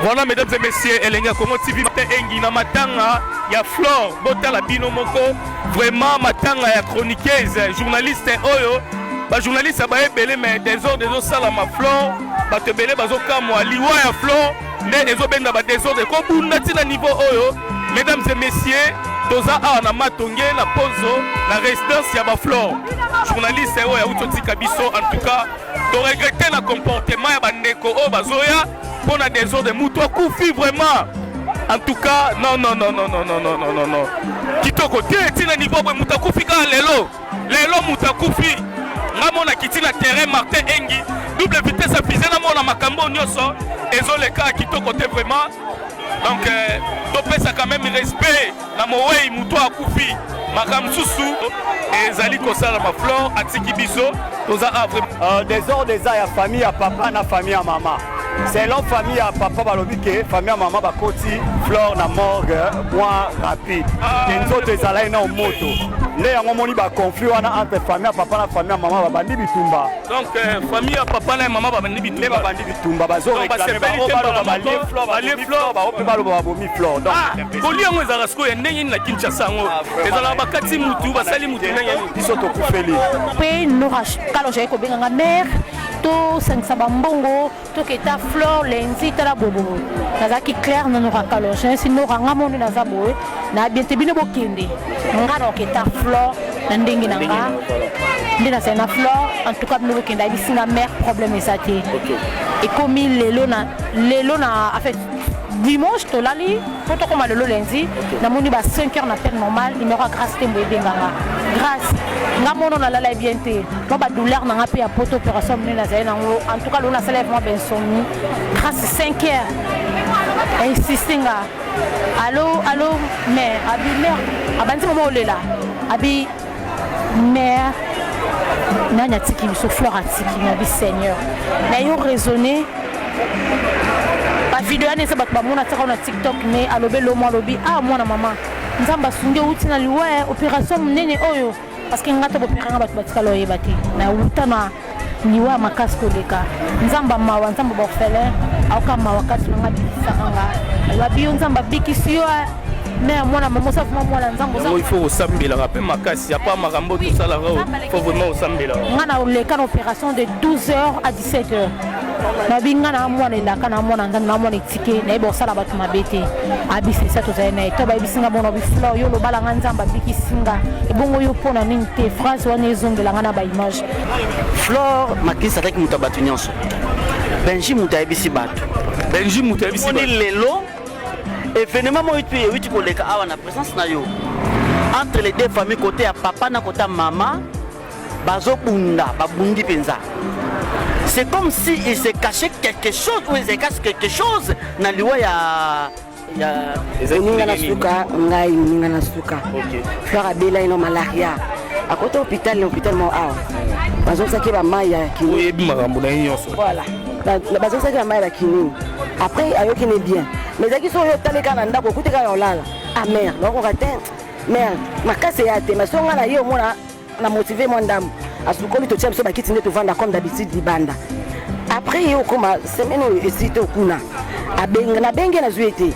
Voilà, mesdames et messieurs, Elengi ya Congo TV te engi na matanga ya Flore botala bino moko vraiment matanga ya chroniqueuse journaliste oyo ba journaliste ba ebele mais désordre ezosalama. Flore, bato ebele bazokamwa liwa ya Flore nde ezobenda ba désordre kobunda ntina niveau oyo. Mesdames et messieurs, toza awa na Matonge, na Pozo, na résidence ya baflore journaliste oyo auti otika biso. En tout cas, toregretter na comportement ya bandeko oyo bazoya mpo na désordre. Moto akufi vraiment, en tout cas, non, non, non, non, non, non, non, non, non, non, kitoko te ntina niveau boye. Moto akufi kaka lelo lelo, moto akufi. Nga mona kiti na terrain, Martin Engi, double vitesse ya fusée, namona makambo nyonso ezoleka, kitoko te vraiment. Donc topesa quand même respect na mowei, moto akufi. Makambo mosusu ezali kosalama. Flore atiki biso, toza avre. Désordre eza ya famille ya papa na famille ya mama. Selon famille ya papa, balobi ke famille ya mama bakoti Flore na morgue mwa rapide ke nzoto ezalaki na moto. Nde yango omoni baconflit wana entre famille ya papa na famille ya mama, babandi bitumba. Donc famille ya papa na ya mama babandi nde bitumba. Babandi bitumba, bazoréclamer, baloba balie Flore, balie Flore, bao mpe baloba babomi Flore. Donc kolia yango ezalaka sikoyo ya ndenge nini na Kinshasa? Yango ezalaka bakati mutu, basali mutu ndenge nini? Biso tokufeli. Mpe Nora Kalonge aye kobenganga: "Mare, tosangisa bambongo, toketa Flore lundi." Tala bobobo, nazalaki claire na Nora Kalonge: "Si Nora, nga mo nde naza boye na bien te, bino bokende, nga na oketa Flore na ndenge na nga nde nazali na Flore. En tout cas, bino bokende." Ayebisi nga: "Mare, problème eza te." Ekomi lelo na lelo na, en fait, dimanche tolali po tokóma lelo lundi, namoni ba 5 heures na peine normale, numéro ya Grâce Tembo ebenganga. "Grâce, nga mono nalala bien te, mwa badouleur na nga mpe ya poto, opération monene nazali nango. En tout cas, lelo nasala vraiment bainsomnie." Grâce, 5 heures, insiste nga: "Allo, allo, mare." Abi: "Mare." Abandi mama olela, abi: "Mare, nani atiki biso? Flore atiki." Nabi: "Seigneur." Na yo raisonner, bavideo wana eza bato bamona tiaka na TikTok ne alobi elomo, alobi: "Ah, mwana mama, Nzambe asungi, outi na liwa ya opération monene oyo." Parce que nga to boperanga, bato batikala oyeba te, nauta na liwa ya makasi koleka. Nzambe mawa, Nzambe baorphelin aoka mawa kati na nga, bikisaka nga. Alobi: "Yo, Nzambe abikisi yo, mais mwana mama, oza vraiment mwana Nzambe." Yango il faut osambelaka mpe makasi apa makambo tosalaka oyo, faut vraiment osambelaka. Nga na oleka na opération de 12 heures à 17 heures. Nabi nga na mwana elaka na mwana Nzambe, na mwana etike, nayebi kosala bato mabe te. Abisisa, tozali na ye to bayebisi nga bona biflore: "Yo lobalanga, Nzambe abikisi nga, ebongo yo mpo na nini te?" Phrase wana ezongela nga na baimage. Flore Makisi azalaki moto ya bato nyonso. Benji moto ayebisi bato. Benji moto ayebisi. Moni lelo événement moko euti euti koleka awa na présence na yo entre les deux familles, côté ya papa na côté ya mama, bazobunda, babundi mpenza. C'est comme si il se cachait quelque chose ou il se cache quelque chose na liwa ya Moninga na suka, ngai moninga na suka. Flore abelai no malaria, akota hôpital, na hôpital moko awa, bazongisaki bamai ya kinini. Oyebi makambo na ye nyonso. Voilà, bazongisaki bamai ya kinini. Après ayoki ne bien, mais ezalaki so oyo otali kaka na ndako, okuti kaka ya olala. Ah mare, nakokoka te, mare, makasi eya te. Mais so nga na ye omona na motive mwa ndambo, asukoli, totia biso bakiti nde tovanda comme d'habitude libanda. Après ye okoma semaine oyo esi te, okuna nabengi, nazwi ye te.